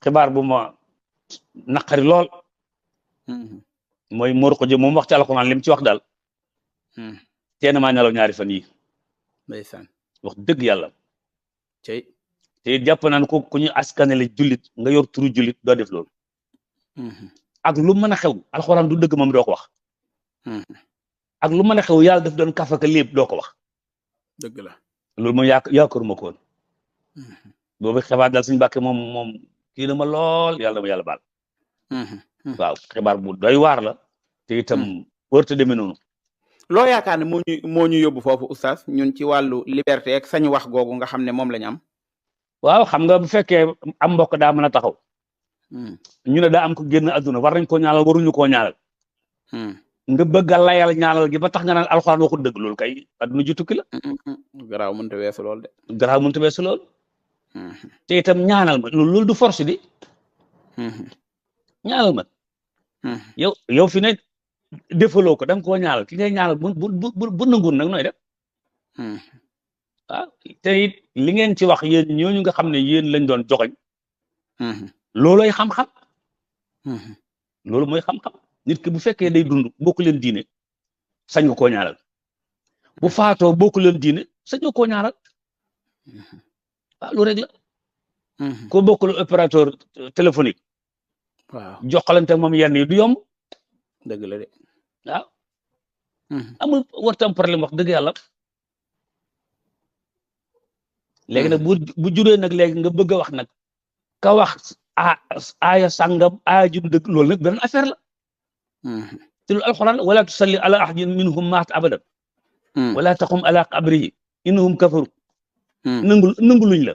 xibaar bu ma naqari lool mooy Mor Xuja moom wax ci alxuraan lim ci wax daal teena maa nelaw ñaari fan yi ndeysaan wax dëgg yàlla cey te it jàpp naan ko ku ñu askanale jullit nga yor turu jullit doo def loolu ak lu mën a xew alxuraan du dëgg moom doo ko wax ak lu mën a xew yàlla daf doon kafaka lépp doo ko wax dëgg la loolu moom yaakaaruma ko woon boobu xibaar daal suñu bàkke moom kii na ma lool yàlla ma yàlla baal waaw xibaar bu doy waar la te itam wërta demee noonu loo yaakaar ne moo ñu yóbbu foofu oustaz ñun ci wàllu liberté ak sañu wax googu nga xam ne moom lañu am waaw xam nga bu fekkee am mbokk daa mën a taxaw ñu ne daa am ko génn adduna war nañ koo ñaanal waruñu koo ñaanal nga bëgg a layal ñaanal gi ba tax nga naan alxuraan waxul dëgg loolu kay adduna ju tukki la garaaw mënta weesu lool de garaaw mënta weesu lool te itam ñaanal ma loolu du force di ñaanal ma yow fi ne defaloo ko da nga koo ñaanal ki ngay ñaanal bu nanguwul nag nooy def waaw te it li ngeen ci wax yéen ñooñu nga xam ne yéen lañ doon joxoñ looloy xam-xam loolu mooy xam-xam nit ki bu fekkee day dund bokku leen diine sañ nga koo ñaanal bu faatoo bokku leen diine sañ nga koo ñaanal waaw loolu rek la ko bokkul opérateur téléphonique waaw joxalante moom yenn yi du yomb dëgg la de waaw amul wartam problème wax dëgg yàlla léegi nag bu juree nag léegi nga bëgg a wax nag ka wax aaya sàngam aaya jum dëgg loolu nag beneen affaire la te lu alxuraan wala tusalli ala ahadin minhum maat abadan wala taqum ala qabrihi innahum kafaru nangu luñ la